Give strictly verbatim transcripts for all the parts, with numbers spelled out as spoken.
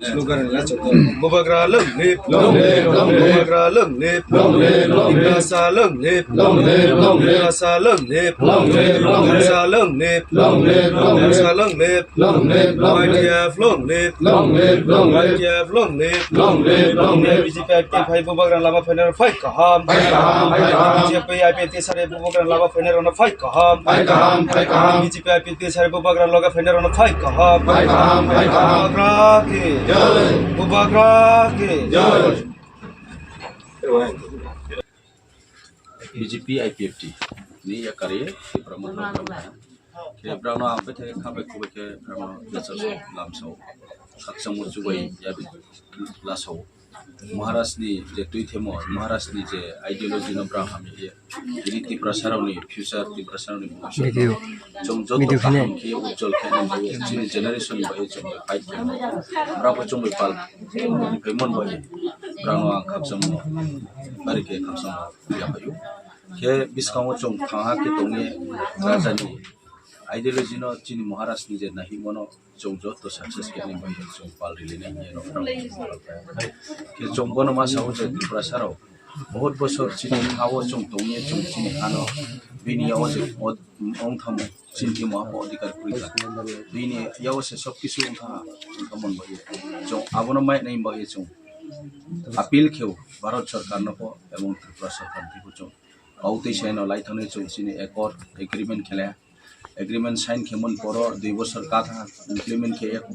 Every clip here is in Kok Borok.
Slogan la chok. Bubagra long live. Long live, long live. Bubagra long live. Long live, long live. Tiprasa long live. Long live, long live. Tiprasa long live. Long live, long live. Tiprasa long live. Long live, long live. Tiprasa long live. Long live, long live. Y T F long live. Long live, long live. Y T F long live. Long live, long live. B J P I P F I Bubagra lama phainai rok phai kaham. Phai kaham, phai kaham. B J P I P F I Bubagra lama phainai rok phai kaham. Phai kaham, phai kaham. B J P I P F I Bubagra loge phainai rok phai kaham. Phai kaham, phai kaham. Bubagra ki. Jai. Bubagra ki. Jai. B J P I P F T ni yakari Tipra Motha. Khe brano ang bethai kha bai khubai khe brano bechar lamsao. Khakchangmo chubai yabi lasao. Maharaj ni je twi themo, Maharaj ni je ideology no brang hamya ye. Ini Tiprasa rok ni future, Tiprasa rok ni bhobishyot. Video. Chwng joto video kaham khe ujjwal khe nang bai chini generation bai chwng fight khe. Brabo chwng bai pal. Ni bai mon bai. Brano ang khakchangmo. Bari khe khakchangmo. Ya hayu. Khe biskango chwng thangha khe tongni raja ni ideology no chini Maharaj ni je nahimo no chwng joto success khe nang bai chwng pal rili nai hinwi rok rang. Khe chwng bono ma sao je Tiprasa rok bahut bosor chini ha o chwng tongni chwng chini ha no bini ya o je ong thamo chini timo ha bo adhikar kwrwi kha. Bini ya o se sob kisu ong kha, ong kha mon bai chwng abono mai nai bai chwng appeal kheo Bharat Sarkar no bo ebong Tripura Sarkar ni bo chwng. Kautwi se no lai thangni chwng chini accord agreement khe le. Agreement sign khe mon poro dui bosor katha implement khe yak.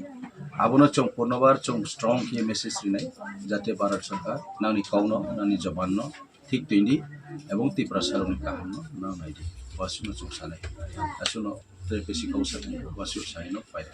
Abono chwng purnobar chwng strong khe message rinai jate Bharat Sarkar nangni kau no, nangni jawan no thik twi di ebong Tiprasa rokni kaham no nang nai di. Wasuk no chwng sanai. Aswk no tei besi kau sa thang wasuk sai no pai.